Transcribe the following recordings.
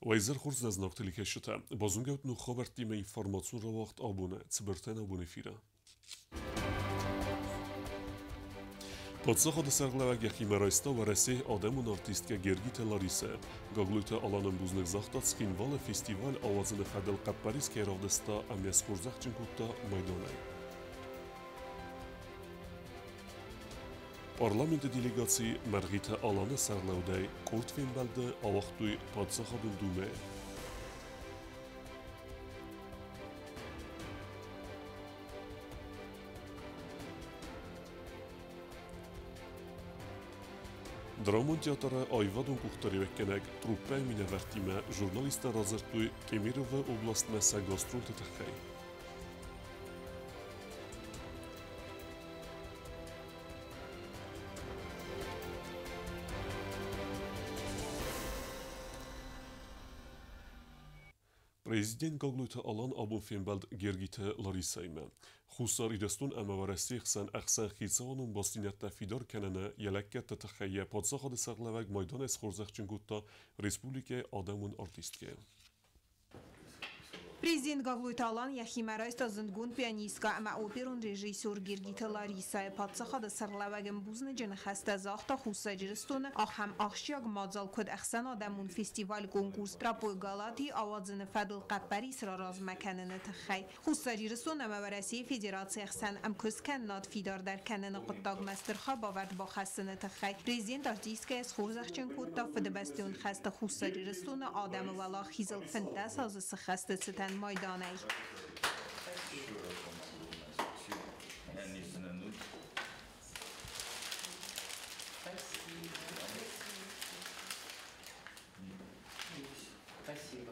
Уӕ изӕр хорз, нӕ зынаргъ телекӕсджытӕ! Базонгӕ ут ног хабӕрттимӕ информацион рауагъд абоны Цыбыртӕн абон эфиры. Паддзахады сӕргълӕууӕг йӕхимӕ райста Уӕрӕсейы адӕмон артисткӕ Гергиты Ларисӕ. Гаглойты Аланӕн бузныг загъта, Цхинвалы фестиваль ауадзыны фӕдыл хъӕппӕрис кӕй равдыста ӕмӕ схорзӕхджын кодта майданӕй. Парламенты делегаци Мӕргъиты Аланы сӕргълӕудӕй къорд фембӕлды ауагътой Паддзахадон Думӕйы. Драмон театры аивадон къухдариуӕггӕнӕг труппӕйы минӕвӕрттимӕ журналисттӕ радзырдтой Кемеровы областмӕ сӕ гастролты тыххӕй. Президент Гаглойты Алан абон фембӕлд Гергиты Ларисӕимӕ. Хуссар Ирыстон ӕмӕ Уӕрӕсейы хсӕн ӕхсӕнхицауадон бастдзинӕдтӕ фидар кӕныны йӕ лӕггӕдты тыххӕй йӕ паддзахады сӕргълӕууӕг майданӕй схорзӕхджын кодта республикӕйы адӕмон артисткӕйы. Президент Гаглойты Алан йӕхимӕ райста зындгонд пианисткӕ ӕмӕ оперон режиссер Гергиты Ларисӕйы. Паддзахады сӕргълӕууӕгӕн бузныджы ныхӕстӕ загъта, Хуссар Ирыстоны ахӕм ахсджиаг мадзал, куыд ӕхсӕнадӕмон фестиваль-конкурс Тропой Галатийы ауадзыны фӕдыл хъӕппӕрис раразмӕ кӕныны тыххӕй. Хуссар Ирыстон ӕмӕ Уӕрӕсейы Федерацийы ӕхсӕн ӕмкуысткӕнынад фидардӕр кӕныны хъуыддагмӕ стыр хайбавӕрд бахӕссыны тыххӕй президент артисткӕйы схорзӕхджын кодта Фыдыбӕстӕйон хӕсты Хуссар Ирыстоны адӕмы уӕлахизыл 15 азы сыххӕсты цытӕн майданӕй. Спасибо.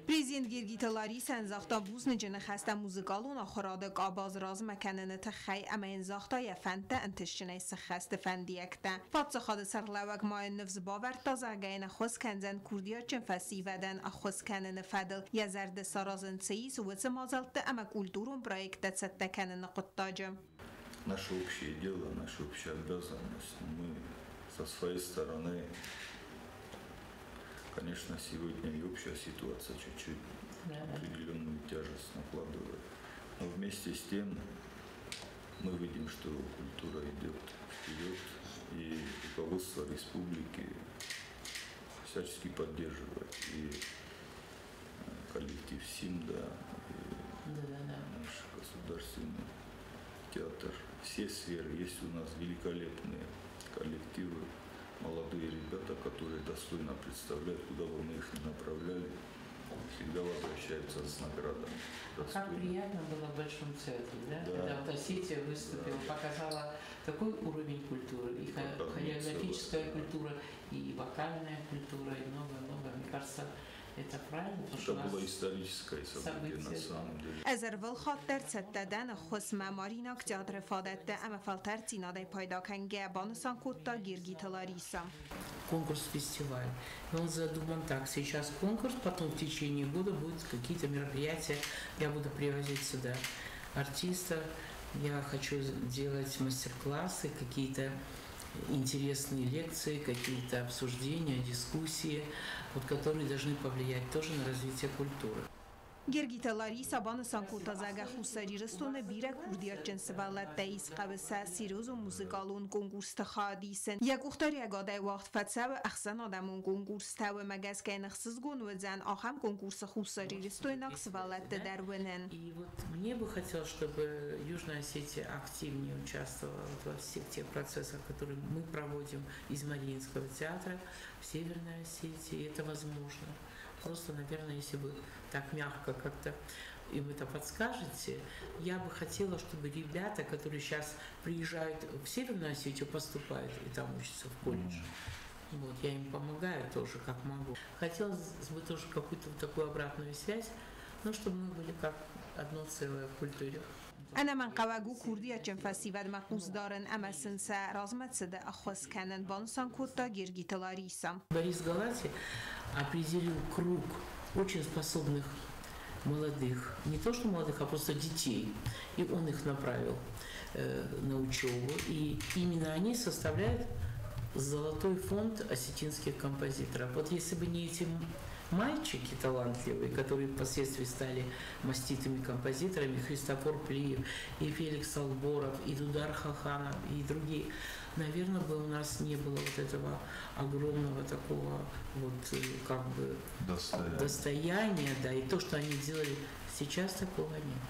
Президент Гергиты Ларисӕн загъта бузныджы ныхӕстӕ музыкалон ахуырады къабаз размӕ кӕныны тыххӕй ӕмӕ йын загъта йӕ фӕндтӕ ӕнтыстджынӕй сыххӕсты фӕндиӕгтӕ. Паддзахады сӕргълӕууӕг ма йын ныфс бавӕрдта, зӕгъгӕ йын ӕххуыс кӕндзӕн курдиатджын фӕсивӕдӕн ӕххуыс кӕныны фӕдыл йӕ зӕрды саразын цы ис, уыцы мадзӕлтты ӕмӕ культурон проекттӕ цӕттӕ кӕныны хъуыддаджы. Наше общее дело, наша общая обязанность. Мы со своей стороны, конечно, сегодня и общая ситуация чуть-чуть определенную тяжесть накладывает. Но вместе с тем мы видим, что культура идет вперед, и руководство республики всячески поддерживает и коллектив Симда, и наш государственный театр. Все сферы. Есть у нас великолепные коллективы, молодые ребята, которые достойно представляют, куда бы мы их ни направляли, всегда возвращаются с наградами. Как приятно было в Большом театре, да? Да. Когда вот Осетия выступила, показала такой уровень культуры, и хореографическая культура, и вокальная культура, и много-много. Мне кажется, это правильно, потому что Это у нас было историческое событие, на событие, да. самом деле. Ӕз ӕрвылхатт дӕр цӕттӕ дӕн ӕххуысмӕ Мариинаг театры фадӕттӕ ӕмӕ фӕлтӕрддзинадӕй пайда кӕнгӕйӕ, банысан кодта Гергиты Лариса. Конкурс-фестиваль. И он задуман так. Сейчас конкурс, потом в течение года будут какие-то мероприятия. Я буду привозить сюда артистов. Я хочу делать мастер-классы, какие-то интересные лекции, какие-то обсуждения, дискуссии, которые должны повлиять тоже на развитие культуры. Гергиты Лариса банысан кодта, зӕгъгӕ, Хуссар Ирыстоны бирӕ курдиатджын сывӕллӕттӕ ис, хъӕуы сӕ серьезон музыкалон конкурсты хайад исын. Йӕ къухдариуӕгадӕй уагъд фӕцӕуы ӕхсӕнадӕмон конкурстӕ, уымӕ гӕсгӕ йын ӕхсызгон уыдзӕн ахӕм конкурсы хуссарирыстойнаг сывӕллӕтты дӕр уынын. И мне бы хотелось, чтобы Южная Осетия активнее участвовала во всех тех процессах, которые мы проводим из Мариинского театра в Северной Осетии. И это возможно. Просто, наверное, если вы так мягко как-то им это подскажете, я бы хотела, чтобы ребята, которые щас приезжают в Северную Осетию, поступают и там учатся в колледже. Я им помогаю тоже, как могу. Хотелось бы тоже какую-то такую обратную связь, чтобы мы были как одно целое в культуре. Ӕнӕмӕнгхъӕуӕг у курдиатджын фӕсивӕдмӕ хъус дарын ӕмӕ сын сӕ размӕцыды ӕххуыс кӕнын, банысан кодта Гергиты Лариса. Борис Галати определил круг очень способных молодых, не то что молодых, а просто детей, и он их направил на учебу, и именно они составляют Золотой фонд осетинских композиторов. Вот если бы не эти мальчики талантливые, которые впоследствии стали маститыми композиторами, Христофор Плиев, и Феликс Алборов, и Дудар Хаханов, и другие, наверное, бы у нас не было вот этого огромного такого вот как бы достояния, да, и то, что они делали, сейчас такого нет.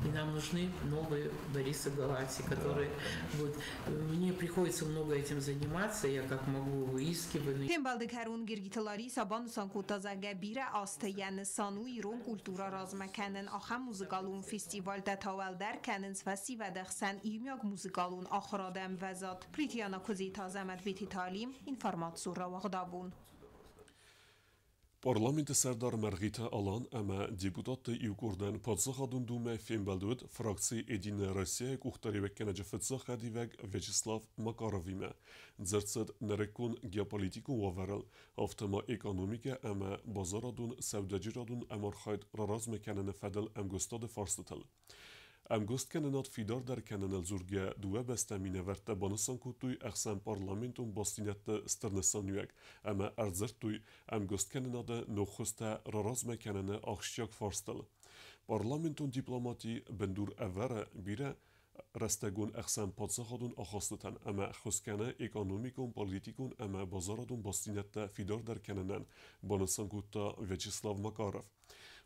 И нам нужны новые Борисы Галати, которые вот мне приходится много этим заниматься, я как могу выискиваю. Фембӕлды кӕрон Гергиты Лариса банысан кодта, зӕгъгӕ, бирӕ азты йӕ нысан у ирон культурӕ размӕ кӕнын, ахӕм музыкалон фестивальтӕ та уӕлдӕр кӕнынц фӕсивӕды хсӕн иумиаг музыкалон ахуырады ӕмвӕзад. Плиты Яна, Куыдзиты Азӕмӕт, Бететы Алим, информацион рауагъдабон. Парламенты сӕрдар Мӕргъиты Алан ӕмӕ депутатты иу къордӕн Паддзахадон Думӕйы фембӕлд уыд фракци «Единая Россия»-йы къухдариуӕггӕнӕджы фыццаг хӕдивӕг Вячеслав Макаровимӕ. Дзырд цыд нырыккон геополитикон уавӕрыл, афтӕ ма экономикӕ ӕмӕ базарадон сӕудӕджерадон ӕмархайд раразмӕ кӕныны фӕдыл ӕмгуыстады фарстытыл. Ӕмгуысткӕнынад фидардӕр кӕныныл дзургӕ дыууӕ бӕстӕ минӕвӕрттӕ банысан кодтой ӕхсӕнпарламентон бастдзинӕдты стыр нысаниуӕг ӕмӕ ӕрдзырдтой ӕмгуысткӕнынады ног хуызтӕ раразмӕ кӕныны ахсджиаг фарстыл. Парламентон дипломати бындур ӕвӕры бирӕ рӕстӕгон ӕхсӕнпаддзахадон ахастытӕн ӕмӕ ӕххуыс кӕны экономикон, политикон ӕмӕ базарадон бастдзинӕдтӕ фидардӕр кӕнынӕн, банысан кодта Вячеслав Макаров.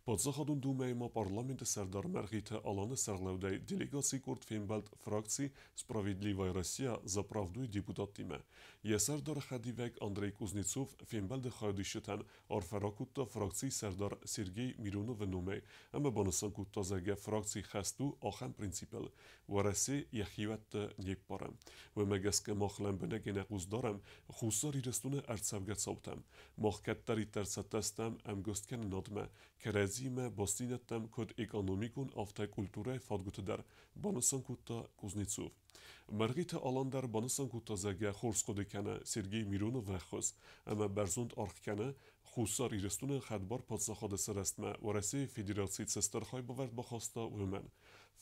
Паддзахадон Думӕйы ма парламенты сӕрдар Мӕргъиты Аланы сӕргълӕудӕй делегацийы къорд фембӕлд фракци «Справедливая Россия за правду»-йы депутаттимӕ. Йӕ сӕрдары хӕдивӕг Андрей Кузнецов фембӕлды хайадисджытӕн арфӕ ракодта фракцийы сӕрдар Сергей Мироновы номӕй ӕмӕ банысан кодта, зӕгъгӕ, фракцийы хӕст у ахӕм принципыл, Уӕрӕсе йӕхиуӕтты не ппары. Уымӕ гӕсгӕ мах лӕмбынӕгӕй нӕ хъус дарӕм Хуссар Ирыстоны ӕрцӕугӕ цаутӕм. Мах кӕддӕриддӕр цӕттӕ стӕм ӕмгуысткӕнынадмӕ, кӕрӕдзиимӕ бастдзинӕдтӕм куыд экономикон, афтӕ культурӕйы фадгуыты дӕр, банысан кодта Кузнецов. Мӕргъиты Алан дӕр банысан кодта, зӕгъгӕ, хорз хъуыды кӕны Сергей Мироновы ӕххуыс ӕмӕ бӕрзонд аргъ кӕны Хуссар Ирыстоны хӕдбар паддзахады сырӕзтмӕ Уӕрӕсейы Федерацийы цы стыр хайбавӕрд бахаста, уымӕн.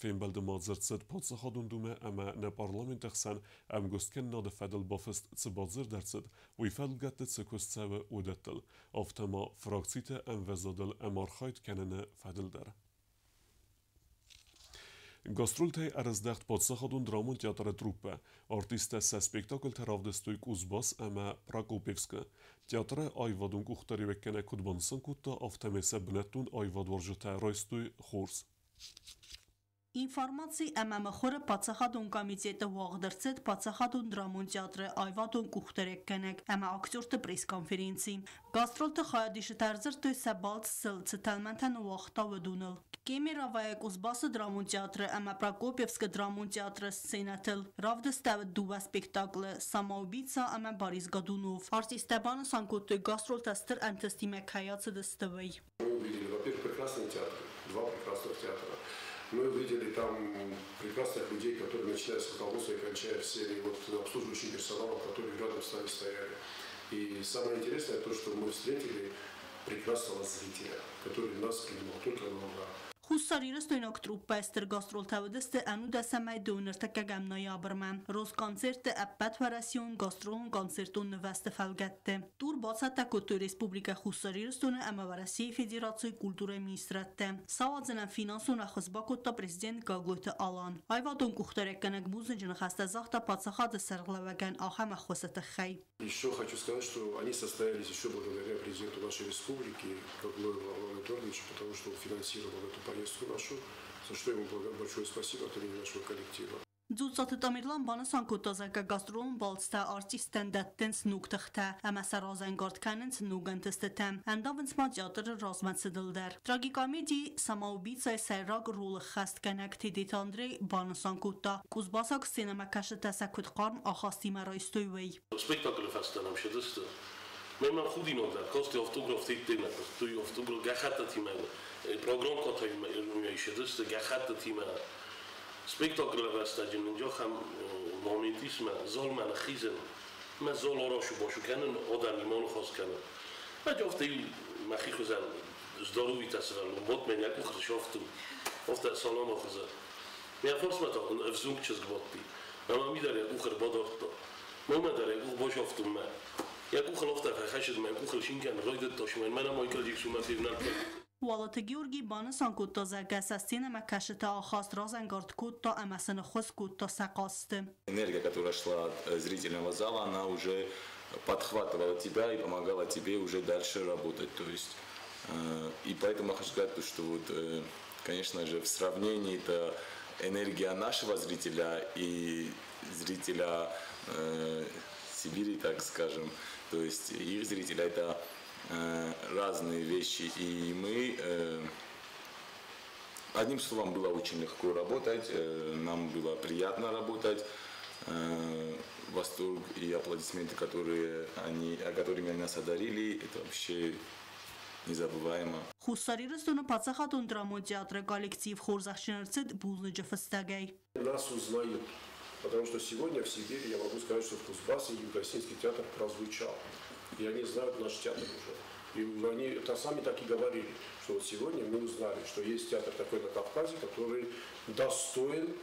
Фембӕлды ма дзырд цыд Паддзахадон Думӕ ӕмӕ нӕ парламенты хсӕн ӕмгуысткӕнынады фӕдыл бафыст цы бадзырд ӕрцыд, уый фӕлгӕтты цы куыст цӕуы, уыдӕттыл, афтӕ ма фракциты ӕмвӕзадыл ӕмархайд кӕныны фӕдыл дӕр. Гастрольтӕй ӕрыздӕхт Паддзахадон драмон театры труппӕ. Артисттӕ сӕ спектакльтӕ равдыстой Кузбасс ӕмӕ Прокопьевскы. Театры аивадон къухдариуӕггӕнӕг куыд банысан кодта, афтӕмӕй сӕ бынӕттон аивадуарзджытӕ райстой хорз. Информаци ӕмӕ мыхуыры паддзахадон комитеты уагъд ӕрцыд Паддзахадон драмон театры аивадон къухдариуӕггӕнӕг ӕмӕ актерты пресс-конференци. Гастролты хайадисджытӕ ӕрдзырдтой сӕ балц сыл цы тӕлмӕнтӕ ныууагъта, уыдоныл. Кемеровойы Кузбассы драмон театры ӕмӕ Прокопьевскы драмон театры сценӕтыл равдыстӕуыд дыууӕ спектаклы «Самоубийца» ӕмӕ «Борис Годунов». Артисттӕ банысан кодтой, гастролтӕ стыр ӕнтыстимӕ кӕй ацыдысты, уый. Мы увидели, во-первых, прекрасный театр, два прекрасных театра. Мы увидели там прекрасных людей, которые, начиная с руководства и кончая всеми вот обслуживающим персоналом, которые рядом с нами стояли. И самое интересное то, что мы встретили прекрасного зрителя, который нас принимал только на ура. Хуссарирыстойнаг труппӕ стыр гастролтӕ уыдысты ӕнудӕсӕмӕй дыууын ноябрмӕ. Росконцерты ӕппӕтуӕрӕсеон гастролон концертон нывӕзты фӕлгӕтты. Тур бацӕттӕ кодтой Республикӕ Хуссар Ирыстоны ӕмӕ Уӕрӕсейы Федерацийы культурӕйы министрадтӕ. Сауадзынӕн финансон ӕххуыс бакодта президент Гаглойты Алан. Аивадон къухдариуӕггӕнӕг бузныджы ныхӕстӕ загъта паддзахады сӕргълӕууӕгӕн ахӕм ӕххуысы тыххӕй. Еще хочу сказать, что они состоялись еще благодаря президенту нашей республики Гаглоеву Алану Эдуардовичу, потому что он финансировал эту поездку нашу, за что ему большое спасибо от имени нашего коллектива. Дзуццаты Тамерлан банысан кодта, зӕгъгӕ, гастролон балцтӕ артисттӕн дӕттынц ног тыхтӕ ӕмӕ сӕ разӕнгард кӕнынц ног ӕнтыстытӕм. Ӕндавынц ма театры размӕцыдыл дӕр. Трагикомеди «Самоубийца»-йы сӕйраг ролы ххӕстгӕнӕг Тедеты Андрей банысан кодта, кузбассаг сценӕмӕкӕсджытӕ сӕ куыд хъарм ахастимӕ райстой, уый. Спектаклы фӕстӕ нӕм сыдысты. Мӕ худинаг дӕр, касти автограф теттемӕ, той автограф гӕххӕттытимӕ, программкӕтӕ сыдысты гӕххӕттытимӕ. Спектаклы рӕстӕджы нын ахӕм момент ис, мӕ залмӕ ныххизын, мӕ зал арашу-башу кӕнын, адӕмимӕ аныхас кӕнын. Мӕ афтӕ иу мӕхи хуызӕн здоровитӕ сывӕллон бадт, мӕ йӕ къухы сафту, афтӕ салам ахуызӕн. Мӕ фарсмӕ та ӕвзонг чызг бадти, ӕмӕ ми дӕр йӕ къух ӕрбадардта. Мӕнмӕ дӕр йӕ къух басафтон мӕ. Йӕ къухыл афтӕ фӕхӕцыд, мӕ къухыл шинкӕ райдыдта, мӕнмӕ нӕ Майкл Джексонмӕ февнӕлдта. Уалыты Георгий банысан кодта, зӕгъгӕ, сӕ сценӕмӕкӕсджыты ахаст разӕнгард кодта ӕмӕ сын ӕххуыс кодта сӕ хъазты. Энергия, которая шла от зрительного зала, она уже подхватывала тебя и помогала тебе уже дальше работать. То есть, и поэтому я хочу сказать, что вот, конечно же, в сравнении это энергия нашего зрителя и зрителя Сибири, так скажем, то есть их зрителя это разные вещи. И мы, одним словом, было очень легко работать, нам было приятно работать. Восторг и аплодисменты, которыми они нас одарили, это вообще незабываемо. Хуссар Ирыстоны паддзахадон драмон театры коллектив хорзӕхджын ӕрцыд бузныджы фыстӕгӕй. Нас узнают, потому что сегодня в Сибири, я могу сказать, что в Кузбассе Юго-Осетинский театр прозвучал. И они знают наш театр уже. И они это сами так и говорили, что вот сегодня мы узнали, что есть театр такой на Кавказе, который достоин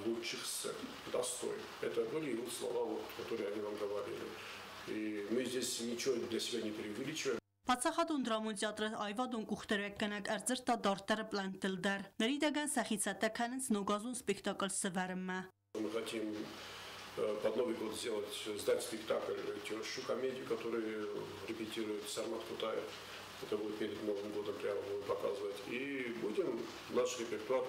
лучших сцен. Достоин. Это были его слова, вот, которые они нам говорили. И мы здесь ничего для себя не преувеличиваем. Паддзахадон драмон театры аивадон къухдариуӕггӕнӕг ӕрдзырдта дарддӕры пълӕнттыл дӕр. Ныридӕгӕн сӕхи цӕттӕ кӕнынц ногазон спектакль сӕвӕрынмӕ. Мы хотим под Новый год сделать, сдать спектакль «Тещу», комедию, которую репетирует Сармат Кутаев. Это будет перед Новым годом прямо будем показывать. И будем наш репертуар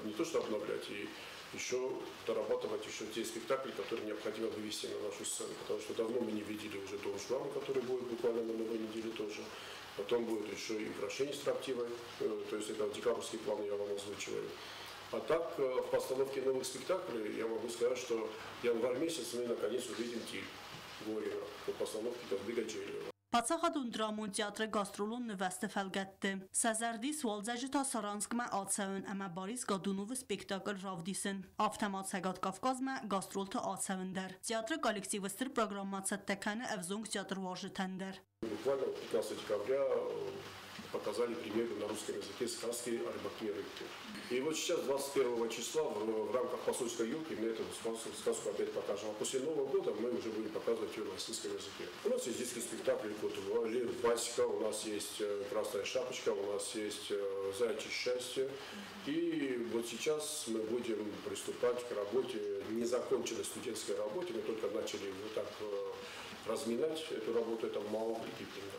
не то что обновлять, и еще дорабатывать еще те спектакли, которые необходимо вывести на нашу сцену. Потому что давно мы не видели уже Дон Жуана, который будет буквально на новой неделе тоже. Потом будет еще и «Украшение строптивой», то есть это декабрьский план я вам озвучиваю. А так, в постановке новых спектаклей я могу сказать, что январь месяц мы наконец увидим Тиль Горина по постановке Казбека Джелиева. Паддзахадон драмон театры гастролон нывӕзты фӕлгӕтты. Сӕ зӕрды ис уалдзӕджы та Саранскмӕ ацӕуын ӕмӕ Борис Годуновы спектакль равдисын. Афтӕ ма Цӕгат Кавказмӕ гастролты ацӕуын дӕр. Театры коллектив стыр программӕ цӕттӕ кӕны ӕвзонг театруарзджытӕн дӕр. Буквально 15 декабря показали премьеру на русском языке сказки о рыбаке и рыбке. И вот сейчас, 21 числа, в рамках посольской елки мы эту сказку опять покажем. А после Нового года мы уже будем показывать ее на российском языке. У нас есть детский спектакль «Кот Лев Васька», у нас есть «Красная шапочка», у нас есть «Заячье счастье». И вот сейчас мы будем приступать к работе, незаконченной студенческой работе. Мы только начали вот так разминать эту работу, это Маугли Киплинга.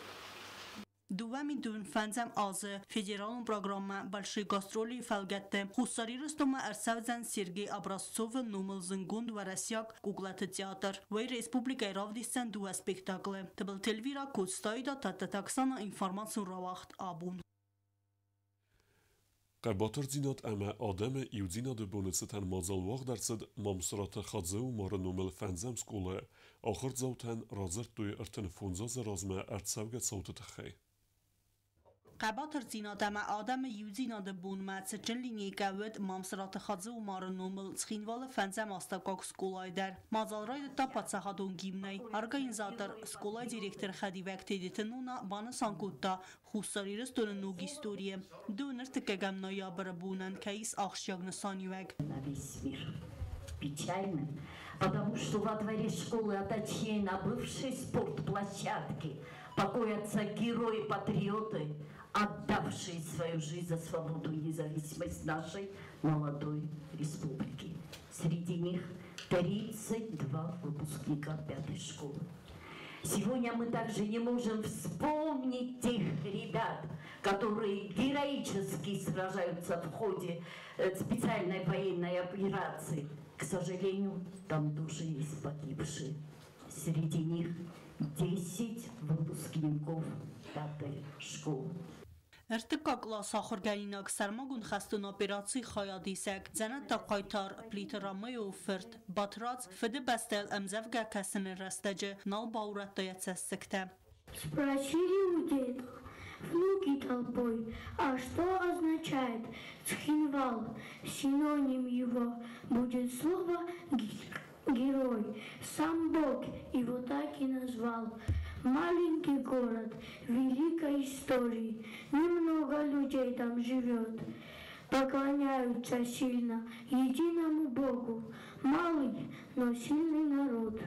2025 азы федералон программӕ «Большие гастроли» фӕлгӕтты Хуссар Ирыстонмӕ ӕрцӕудзӕн Сергей Образцовы номыл зындгонд уӕрӕсейаг куклаты театр. Уый республикӕйы равдисдзӕн дыууӕ спектаклы. Тыбылты Эльвира, Коцты Аида, Тадтаты Оксана, информацион рауагъд «Абон». Хъӕбатырдзинад ӕмӕ адӕмы иудзинады боны цытӕн мадзал уагъд ӕрцыд Мамсыраты Хадзы-Умары номыл фӕндзӕм скъолайы. Ахуырдзаутӕн радзырдтой 35 азы размӕ ӕрцӕугӕ цауты тыххӕй. Хъӕбатырдзинад ӕмӕ адӕмы иудзинады бонмӕ цытджын линейкӕ уыд Мамсыраты Хадзы-Умары номыл Цхинвалы фӕндзӕм астӕуккаг скъолайы дӕр. Мадзал райдыдта паддзахадон гимнӕй. Организатор, скъолайы директоры хӕдивӕг Тедеты Нона банысан кодта Хуссар Ирыстоны ног историйы 2 ноябры бонӕн кӕй ис ахсджиаг нысаниуӕг. На весь мир. Печально, потому что во дворе школы, а точнее на бывшей спортплощадке, покоятся герои-патриоты, отдавшие свою жизнь за свободу и независимость нашей молодой республики. Среди них 32 выпускника пятой школы. Сегодня мы также не можем вспомнить тех ребят, которые героически сражаются в ходе специальной военной операции. К сожалению, там тоже есть погибшие. Среди них 10 выпускников пятой школы. Ӕртыккаг къласы ахуыргӕнинаг сӕрмагонд хӕстон операцийы хайадисӕг дзӕнӕттаг хъайтар Плиты Ромеойы фырт Батрадз Фыдыбӕстӕйыл ӕмдзӕвгӕ кӕсыны рӕстӕджы нал баурӕдта йӕ цӕссыгтӕ. Спросили у деда внуки толпой, а что означает Цхинвал? Синоним его будет слово герой. Сам Бог его так и назвал. Маленький город великой истории, немного людей там живет. Поклоняются сильно единому Богу, малый, но сильный народ.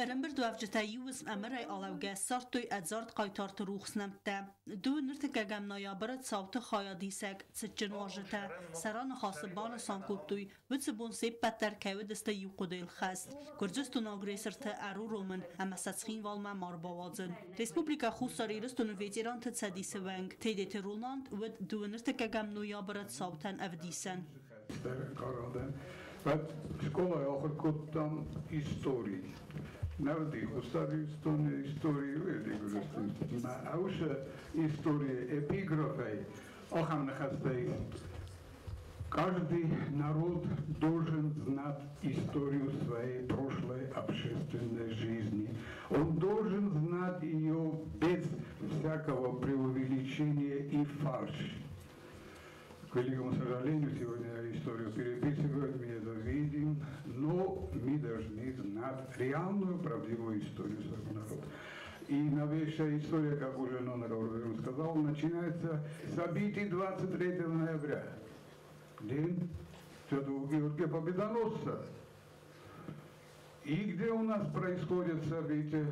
Ӕрӕмбырдуӕвджытӕ иу уысм ӕмырӕй алӕугӕ ссардтой ӕдзард хъайтарты рухс нӕмттӕ. 32 ноябры цауты хайадисӕг цытджын уазджытӕ сӕ раныхасы банысан кодтой, уыцы бон се ппӕт дӕр кӕй уыдысты иу хъуыдыйыл хӕст: Гуырдзыстоны агрессорты ӕруромын ӕмӕ сӕ Цхинвалмӕ ма рбауадзын. Республикӕ Хуссар Ирыстоны ветеранты цӕдисы уӕнг Тедеты Роланд уыд 32 ноябры цаутӕн ӕвдисӕн. Скъолайы ахуыр кодтам истори. Нӕ уыди Хуссар Ирыстоны истори, уыди Гуырдзыстоны. Ӕусы историйы эпиграфӕй ахӕм ныхӕстӕ ис: Каждый народ должен знать историю своей прошлой общественной жизни. Он должен знать ее без всякого преувеличения и фальши. К великому сожалению, сегодня историю переписывают, мы это видим, но мы должны знать реальную, правдивую историю своего народа. И новейшая история, как уже Нона Гавриловна сказала, начинается с событий 23 ноября. День Святого Георгия Победоносца. И где у нас происходят события?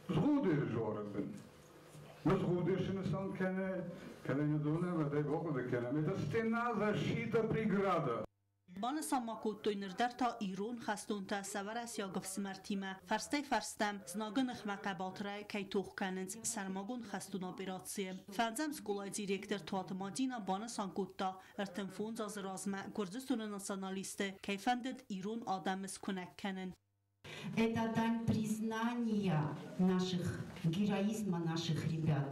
Згуды Жорабин. Но згуды сан кене, кене дуне, дай Богу да кене. Это стена, защита, преграда. Банысан ма кодтой ныр дӕр та ирон хӕстонтӕ сӕ уӕрӕсейаг ӕфсымӕртимӕ фӕрстӕй-фӕрстӕм знагы ныхмӕ хъӕбатырӕй кӕй тох кӕнынц сӕрмагонд хӕстон операцийы. Фӕндзӕм скъолайы директор Туаты Мадина банысан кодта, 35 азы размӕ Гуырдзыстоны националистты кӕй фӕндыд ирон адӕмы скуынӕг кӕнын. Это дань признания наших, героизма наших ребят.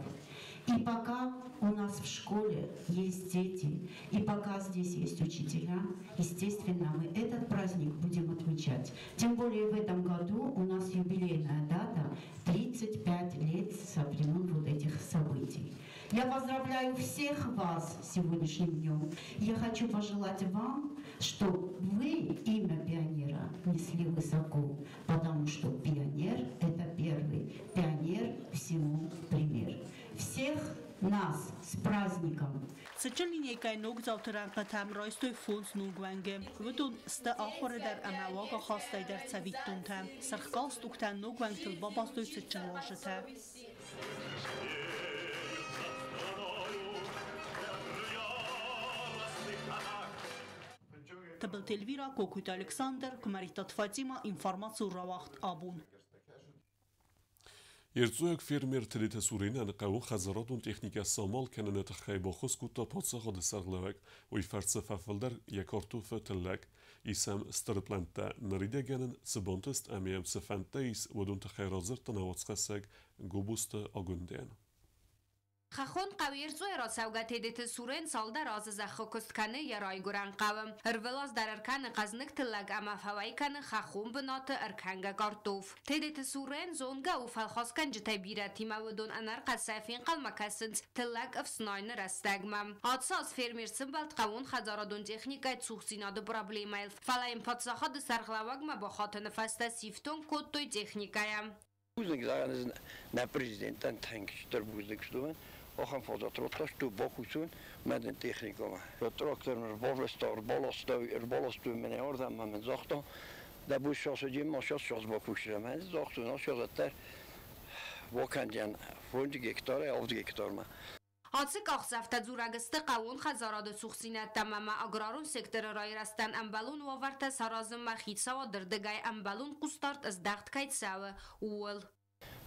И пока у нас в школе есть дети, и пока здесь есть учителя, естественно, мы этот праздник будем отмечать. Тем более в этом году у нас юбилейная дата 35 лет со времен вот этих событий. Я поздравляю всех вас с сегодняшним днем. Я хочу пожелать вам, чтобы вы имя пионера несли высоко, потому что пионер – это первый, пионер всему пример. Всех нас с праздником! Цытджын линейкӕйы ногдзауты рӕнхъытӕм райстой фондз ног уӕнгы. Уыдон сты ахуыры дӕр ӕмӕ уагахастӕй дӕр цӕвиттонтӕ. Сырх галстуктӕ ног уӕнгтыл бабастой цытджын уазджытӕ. Тыбылты Эльвира, Кокойты Александр, Куымӕридтаты Фатима, информацион рауагъд «Абон». Ерцъойаг фермер Тедеты Суренӕн хъӕууон хӕдзарадон техникӕ самал кӕныны тыххӕй баххуыс кодта паддзахады сӕргълӕууӕг. Уый фӕрцы фӕфылдӕр йӕ картофы тыллӕг. Ис ӕм стыр плӕнттӕ. Ныридӕгӕн ын цы бантыст ӕмӕ йӕм цы фӕндтӕ ис, уыдон тыххӕй радзырдта нӕ уацхӕссӕг Гобозты Агуындӕн. Хӕххон хъӕу Ерцъойӕ рацӕугӕ Тедеты Сурен цалдӕр азы зӕххы куыст кӕны йӕ райгуырӕн хъӕуы. Ӕрвылаз дӕр ӕркӕны хъӕзныг тыллӕг ӕмӕ фӕуӕй кӕны хӕххон бынаты ӕркӕнгӕ картоф. Тедеты Сурен зонгӕ у фӕлхасгӕнджытӕй бирӕтимӕ, уыдон ӕнӕрхъӕцӕй фенхъӕлмӕ кӕсынц тыллӕг ӕфснайыны рӕстӕгмӕ. Ацы аз фермер сымбӕлд хъӕууон хӕдзарадон техникӕйы цухдзинады проблемӕйыл, фӕлӕ йын паддзахады сӕргълӕууӕгмӕ бахатыны фӕстӕ сифтонг кодтой техникӕйӕ. Бузныг зӕгъӕн ӕз нӕ президентӕн тынг стыр бузныг стуын. Ахӕм фадат радта, что бакусын мӕ техникамӕ. Трактор ӕрбавласта, ӕрбаласта, ӕрбаластой мӕнӕ ардӕм ӕмӕ мын загъта, дӕ бон ссас ма ссас, ссас бакусдзӕн. Ӕз загътон, ассазӕттӕр бакӕндзӕн 5 гектарӕй 7 гектармӕ. Ацы къахдзӕфтӕ дзурӕг сты хъӕууон хӕдзарады цухдзинӕдтӕм ӕмӕ аграрон секторы райрӕзтӕн ӕмбӕлон уавӕртӕ саразынмӕ хицауады рдыгӕй ӕмбӕлон хъусдард здӕхт кӕй цӕуы, ууыл.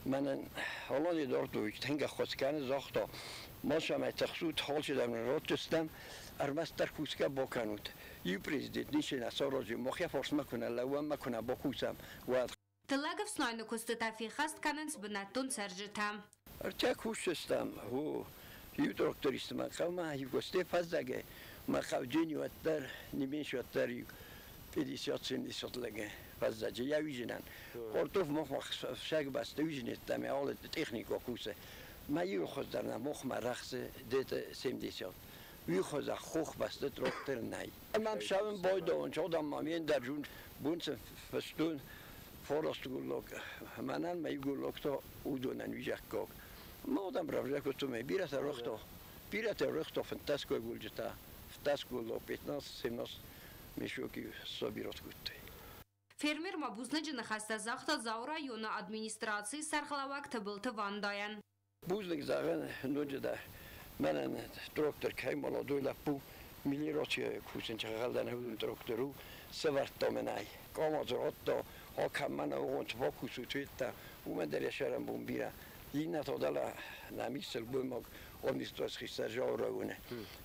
Мӕнӕн Алани Дордович тынг ӕххуыс кӕны, загъта, ма тыхсут, алчидӕр ратдзыстӕм, ӕрмӕстдӕр кусгӕ бакӕнут. Иу президент ничи нӕ саразы, мах йӕ фарсмӕ куы нӕ лӕууӕм ӕмӕ куы нӕ бакусӕм, уӕд. Тыллӕг ӕфснайыны куыстытӕ феххӕст кӕнынц бынӕттон цӕрджытӕ. Ӕртӕ кусдзыстӕм, иу трактористы мӕ хъӕумӕ, иу госте фӕззӕгӕй, мӕ хъӕуджын уӕддӕр, не меньше уӕддӕр иу 50-70 лӕгӕй фӕззӕджы йӕ уизынӕн. Картоф мах фсӕг басты уизынеттӕм, алы техника кусы. Мӕ иу хуыздӕр нӕ махмӕ рӕхсы где-то 70. Уый хуызӕн хохбӕсты трактор нӕй. Мӕм цӕуын байдауын, цодам ма ме ндӕр бонцы фыстон фараст голлаг. Мӕнӕн мӕ иу голлаг та уыдонӕн уизӕггаг. Ма адӕм равзӕр кодтой мӕ бирӕтӕ рагъта, бирӕтӕ рагъта 15 голджытӕ, 15 голлаг, 15-17 мешоки собирать кодтой. Фермер ма бузныджы ныхӕстӕ загъта Дзауы районы администрацийы сӕргълӕууӕг Тыбылты Вандайӕн. Бузныг зӕгъын ноджыдӕр мӕнӕн трактор кӕй молодой лӕппу мелиорацийы кусын чыгъӕлдӕн уыдон трактор у, сӕвӕрдта мӕнӕй. Камаз радта, ахӕм мӕнӕ угъонты бакусут федта, уымӕн дӕр йӕ сӕрӕнбон бирӕ. Иннӕ та дӕлӕ нӕм ис сылгоймаг администрацийы хистӕр Зауыр районы.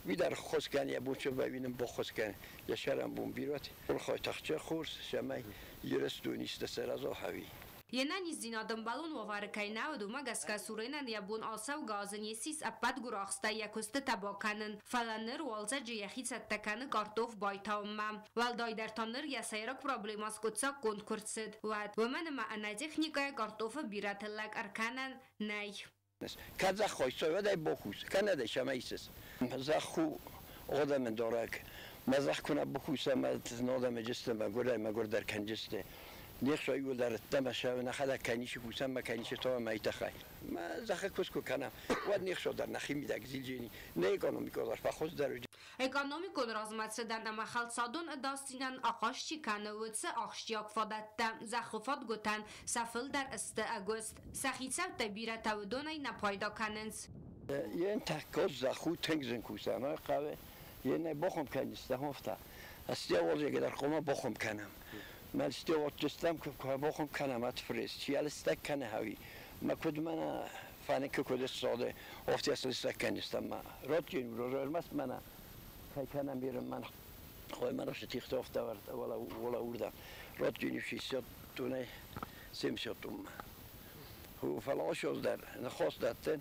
Уый дӕр ххуыс кӕны, йӕ бон цы вӕййы, нын баххуыс кӕны. Йӕ сӕрӕнбон бирӕ. Хурхай хорз, цӕмӕй Ирыстон исты сараза хӕви. Йе нӕниздзинад ӕмбӕлон уавӕры кӕй нӕ уыд, уымӕ гӕсгӕ Суренӕн йӕ бон ацӕугӕ азы не ссис ӕппӕт гуырахстӕй йӕ куыстытӕ бакӕнын, фӕлӕ ныр уалдзӕджы йӕхи цӕттӕ кӕны картоф байтауынмӕ. Уӕлдайдӕр та ныр йӕ сӕйраг проблемӕ скъуыддзаггонд куы рцыд, уӕд. Уымӕн ӕмӕ ӕнӕ техникӕйӕ картофы бирӕ тыллӕг ӕркӕнӕн нӕй. Кӕд зӕххой сойвӕдӕй бохус, кӕнӕ сӕмӕ исыс. Зӕхх у адӕмы дарӕг. Мӕ зӕхх куы нӕ бохуса, мӕ адӕмы джысты, мӕгуырӕй мӕгуырдӕр кӕнджысты. Не хсой иуылдӕр ӕддӕмӕ сӕ нӕхӕдӕг кӕй ницы кусӕм, мӕ кӕй ницы тауӕм ӕй тыххӕй. Мӕ зӕххы куыст куы кӕнӕм, уӕд не хсо дӕр нӕхи мидӕг зилджени, нӕ экономикӕ дӕр фӕхуыздӕр. Экономикон размӕцыдӕн ӕмӕ хӕлцадон ӕдасдзинадӕн ахъаз чи кӕны, уыцы ахсджиаг фадӕттӕ зӕххы фадгуытӕн сӕ фылдӕр сты ӕгуыст. Сӕ хицӕуттӕ бирӕтӕ уыдонӕй нӕ пайда кӕнынц. Йен тӕккӕ зӕхх у тынг зын кусӕн, хъӕуы йе нӕ бахуым кӕнис хуфта. Астеуалзеге дӕр хъуамӕ бахуым кӕнӕм. Мӕ стеуатджыстӕм куы бахуым кӕнӕм, ат фрес, чи алыстӕг кӕны хӕви. Мӕ куыд мӕнӕ фӕныкы куыд ссады, афтӕ сылыстӕг кӕнистӕм ма. Ротджин ӕрмӕст мӕнӕ кӕй кӕнӕм бирӕ мӕн хой мӕ рашы тихты афтӕ уӕлӕ уӕлӕ урдӕм. Ротджин 60 тоннӕ 70 тоннӕ. Фӕлӕ ошоз дӕр ныхас дӕттын,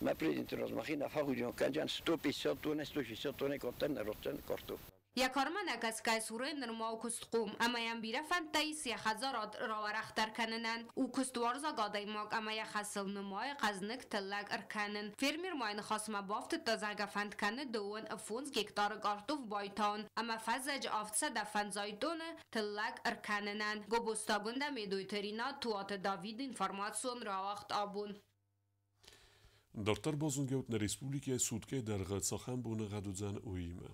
мӕ президенты размӕ нӕ фӕхуыдион кӕнджан 150 тоннӕ, 160 тоннӕ кодтан нӕ ротджын картоф. Йӕ кармӕ нӕ гӕсгӕ Сурен нырма у куыстхъом, ӕмӕ йӕм бирӕ фӕндтӕ ис йӕ хӕдзарад рауӕрӕхдӕр кӕнынӕн. У куыстуарзаг адӕймаг ӕмӕ йӕ хӕсыл нымайы хъӕзныг тыллӕг ӕркӕнын. Фермер ма йӕ ныхасмӕ бафтыдта, зӕгъгӕ, фӕнд кӕны 25 гектары картоф байтауын ӕмӕ фӕззӕджы 750 тонны тыллӕг ӕркӕнынӕн. Гобозты Агуындӕ, Медойты Ринат, Туаты Давид, информацион рауагъд абон. Дарддӕр базонгӕут нӕ республикӕйы суткӕйы дӕргъы цахӕм боныгъӕд уыдзӕн, уыимӕ.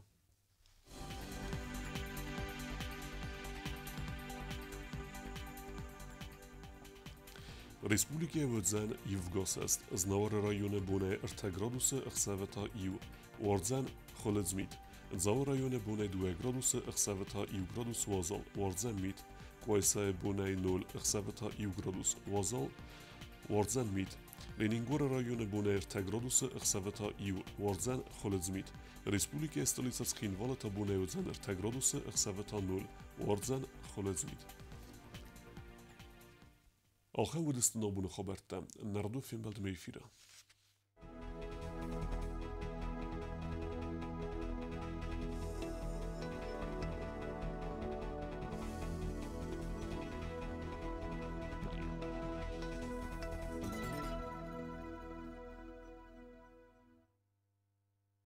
Республикӕйы уыдзӕн ивгӕсӕст. Знауыры районы бонӕй 3 градусы, ӕхсӕвы та 1. Уардзӕн хуылыдз мит. Дзауы районы бонӕй 2 градусы, ӕхсӕвы та 1 градус уазал. Уардзӕн мит. Къуайсайы бонӕй 0, ӕхсӕвы та 1 градус уазал. Уардзӕн мит. Ленингоры районы бонӕй 3 градусы, ӕхсӕвы та 1. Уардзӕн хуылыдз мит. Республикӕйы столицӕ Цхинвалы та бонӕй уыдзӕн 3 градусы, ӕхсӕвы та 0. Уардзӕн хуылыдз мит. Ахӕм уыдысты нӕ абоны хабӕрттӕ. Нӕрдо фембӕлдмӕ эфиры.